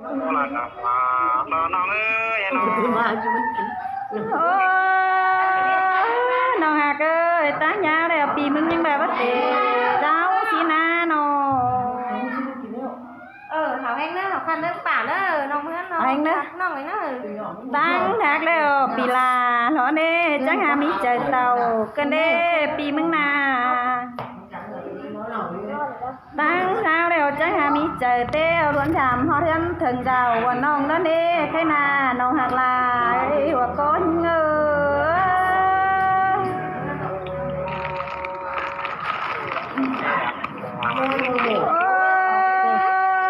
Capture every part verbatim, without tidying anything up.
Ơ, ꞌnọng ꞌhặc ơi, ꞌtáng ꞌnhá ꞌlẹo ꞌpi ꞌmứng ꞌnhắng báu té dáo sí ꞌná ꞌnọ. Ơ, hảư ꞌhéng ꞌnớ, hảư khăn ꞌnớ, pả ꞌnớ, ꞌnọng ꞌmướng ꞌnọng ꞌhéng ꞌnớ. ꞌNọng ꞌhéng ꞌnớ. ꞌTáng ꞌhặc ꞌlẹo ꞌpi ꞌla ꞌnọ ꞌnê, chắng ha ꞌmí chaư tau cơn đé ꞌpi ꞌmứng ꞌná. ꞌTáng ꞌhặc ꞌlẹo chắng ha ꞌmí chaư té au ꞌluống tham ꞌhọt ꞌhướn thơng dao ꞌnọng ꞌnớ ꞌnê, khay ꞌnạ ꞌnọng ꞌhặc lai, hua ꞌcọ ꞌnhính ơi.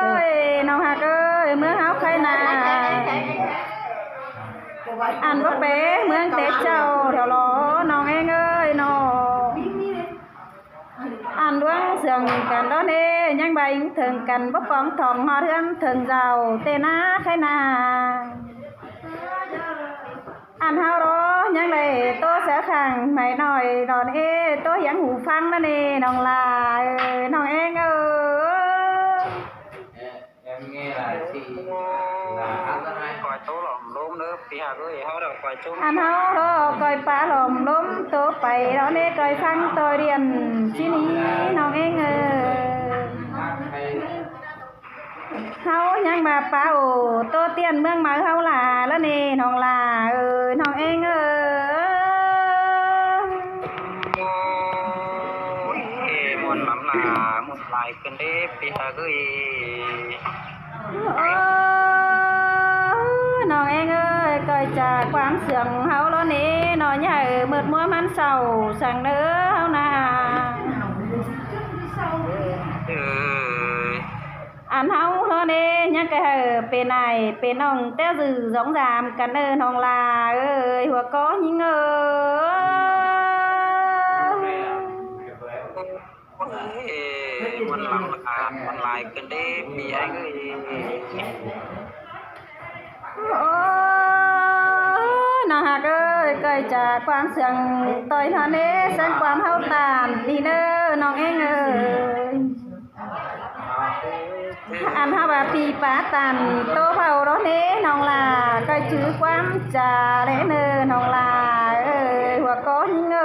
Ôi, ꞌnọng ꞌhặc ơi, ꞌmướng ꞌháu khay ꞌnạ. Ăn báu pé ꞌmướng té chảu thiẻo lo, ꞌnọng ꞌhéng ơi ꞌnọ. Ăn ꞌluống sương căn đó ꞌnê, ꞌnhắng báu ꞌính thơng căn, báu póng thỏng ꞌhọt ꞌhướn thơng dao, té ꞌná khay ꞌnạ. Ăn ꞌháu đó ꞌnhắng đảy ꞌtố sáo khang mảy ꞌnọi đon ê, ꞌtố hiếng hủ ꞌphắng ꞌnớ ꞌnê, ꞌnọng ꞌla ơi, ꞌnọng ꞌhéng ơi. Em nghe là chị là hát rất hay. Khỏi tố lỏng lốm nữa, ꞌpi ꞌhặc ơi, ꞌháu đọc khỏi chung. Ăn ꞌháu đó khỏi pá lỏng lốm, ꞌtố pay đó ꞌnê, khỏi ꞌphắng ꞌtoi điện, ꞌchí ní, ꞌnọng ꞌhéng ơi. Hảư ꞌnhắng ꞌmá pá ổ ꞌtố tiên ꞌmướng máư ꞌháu ꞌla ꞌlớ ꞌnê, ꞌnọng ꞌla ơi, ꞌnọng ꞌhéng ơi. Ôi, ê, muôn lắm là muôn lai cơn đế pi hơ gửi. Ơ, ꞌnọng ꞌhéng ơi, ꞌcoi ꞌchạ ꞌquám sương ꞌháu ꞌlớ ꞌnê, ꞌnọ ꞌnhá mượt ꞌmúa ꞌmắn sau săng ꞌnớ ꞌháu ꞌnạ. Ừ. Ăn ꞌháu ꞌlớ ꞌnê, ꞌnhắng ꞌcọ hảư pên ải pên ꞌnọng té dư dóng dam căn ơ ꞌnọng ꞌla ơi, hua ꞌcọ ꞌnhính ơi. Ôi, muôn lắm là muôn lai cơn đế pi anh ơi. Ôi, ꞌnọng ꞌhặc ơi, ꞌcoi ꞌchạ ꞌquám sương ꞌtoi ꞌnọ ꞌnê, săng ꞌquám ꞌháu ꞌtan đi ꞌnớ, ꞌnọng ꞌhéng ơi. Ăn ꞌháu báu pi pá ꞌtan ꞌtố phaư đó ꞌnê, ꞌnọng ꞌla ꞌcoi chứ ꞌquám ꞌchạ lé ꞌnớ, ꞌnọng ꞌla ơi, hua ꞌcọ ꞌnhính ơi.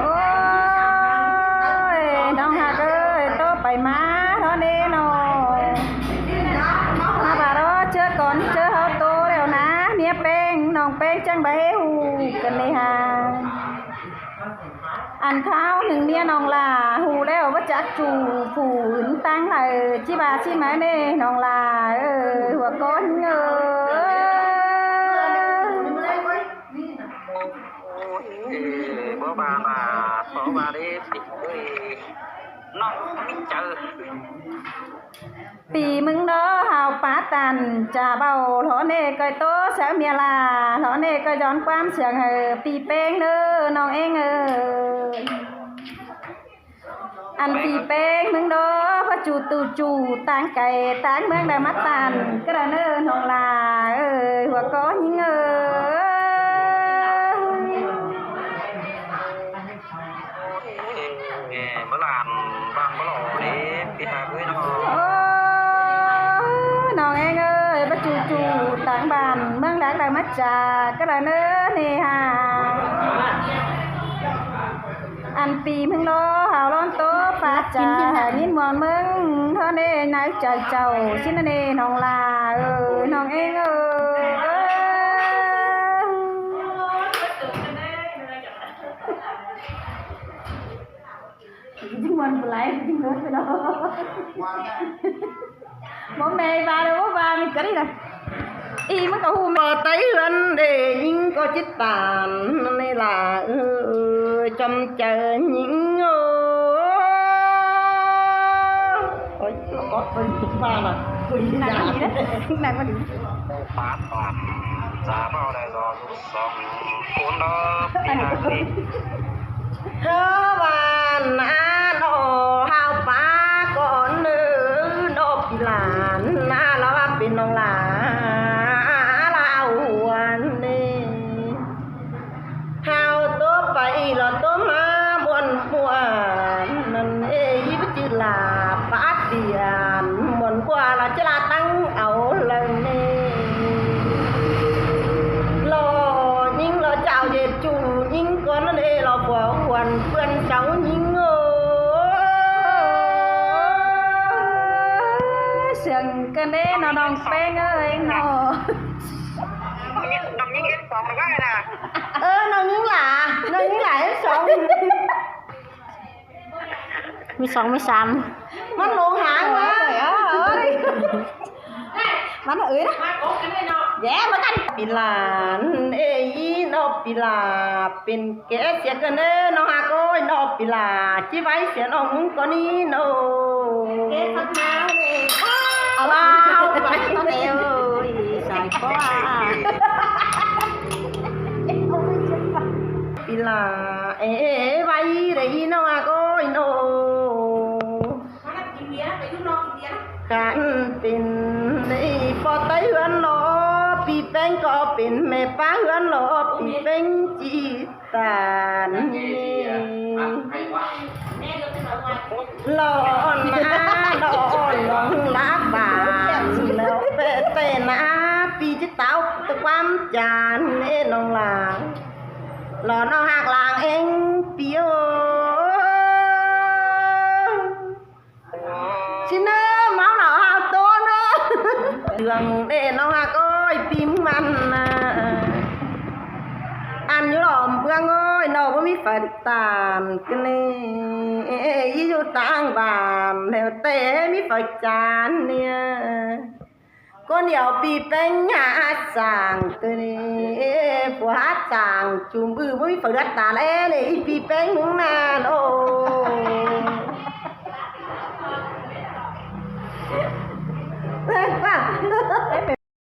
Ôi, ꞌnọng ꞌhặc ơi, ꞌtố pay ꞌmá đó ꞌnê ꞌnọ. ꞌMá ꞌva đó ꞌchớ cón ꞌchớ ꞌháu ꞌtố ꞌlẹo ꞌná, ꞌmía ꞌpéng, ꞌnọng ꞌpéng chắng báu ꞌhế ꞌhụ căn ꞌnê ha. Ăn khảu ꞌnưng ꞌmía ꞌnọng ꞌla ꞌhụ ꞌlẹo báu chắc ꞌchu phủ ứn ꞌtáng lai ꞌchí ꞌva ꞌchí máư ꞌnê, ꞌnọng ꞌla ơi, hua ꞌcọ ꞌnhính ơi. Ôi, bố bà mà, bố bà đi, tỉnh ơi, nó không biết chữ. ꞌPi ꞌmứng đó hảư pá ꞌtan ꞌchạ báu ꞌló ꞌnê ꞌcoi ꞌtố sáo ꞌmía ꞌla, ꞌló ꞌnê ꞌcoi dón ꞌquám sương hảư ꞌpi ꞌpéng ꞌnớ, ꞌnọng ꞌhéng ơi. Ăn ꞌpi ꞌpéng ꞌmứng đó, báu ꞌchu tu ꞌchu, ꞌtáng cai ꞌtáng ꞌmướng đa ꞌmá ꞌtan, ꞌcọ đa ꞌnớ, ꞌnọng ꞌla ơi, hua ꞌcọ ꞌnhính ơi. Ôi, báu ꞌlan ꞌváng báu ꞌló đế, pi hơ ꞌnị ꞌnọ. Ôi, ꞌnọng ꞌhéng ơi, báu ꞌchu ꞌchu, ꞌtáng bản ꞌmướng lác đa ꞌmá ꞌchạ, ꞌcọ đa ꞌnớ ꞌnê ha. Ăn ꞌpi ꞌmứng ꞌló hảư ꞌlón ꞌtố pá ꞌchạ, hảư ꞌnghín muôn ꞌmướng, ꞌtó ꞌnê nái chaư chảu, ꞌsịn ꞌnê ꞌnọng ꞌla ơi, ꞌnọng ꞌhéng ơi. Chứ muôn bláy, chứ muôn bláy. Bố mẹ bà đâu có bà, mình có đi đâu. Ý, mới có hù mẹ. Bơ tay ꞌhướn đê ꞌnhính ꞌcọ chít ꞌtan ꞌnê ꞌla ơi, chom chaư ꞌnhính ơi. Ôi, nó có con chụp ba mà. Ui, nặng dạ. Gì đấy? Nặng quá đi. Pá ꞌtan, chả bao đài do song, cuốn đó, pi hơ ꞌnị. Hơ ꞌva ꞌná ꞌnọ hảư pá cón ơ, ꞌnọ ꞌpi ꞌla ꞌná ꞌló ꞌva pên ꞌnọng ꞌla ꞌlẹo ꞌnê. Hảư ꞌtố pay ꞌlọt Con nó đi lo của khuôn khuôn cháu nhính ơi. Sướng cái đấy nó đóng peng ơi nó. Đóng nhính em sóng là cái nè. Ơ, nó nhính là, nó nhính là em sóng. Mười sáu, mười sáu. Mắn lông hàng mà. Ơi. Mắn ơi đó. Dễ mà căn. Pí lả, ê, ý nó pí lả, pên kẻ sia cơn ê, nó hạc ơi, nó pí lả, chi váy sia nó múng con ý nó. Kẻ phát máu nè. Ờ, wow, váy con ê ơi, sai quá à. Pí lả, ê, ê, ê, váy đấy nó hạc ơi, nó. Khăn pên đi pó tay hươn lo, pí peng có pên mẹ pá hươn lo, pí peng chi tàn. Lo na, lo lòng lá bàn, lo pê tê na, pí chi táo, tớ quám chán, ê, lòng làng. Lo nó hạc làng eng, pí ơi. Xin ơ, máu nào hao tố nữa. Đường để nó hạc ơi, pím ăn à. Ăn như lòm bương ơi, nó có mít phải tàn cái này. Ý dụ tang bàn, nếu tê mít phải chán nè. Con điệu pí peng nhà sàng từ này. Của hát sàng, chùm ư, mít phải gắt tàn, ê, này, pí peng nứng nà, nô.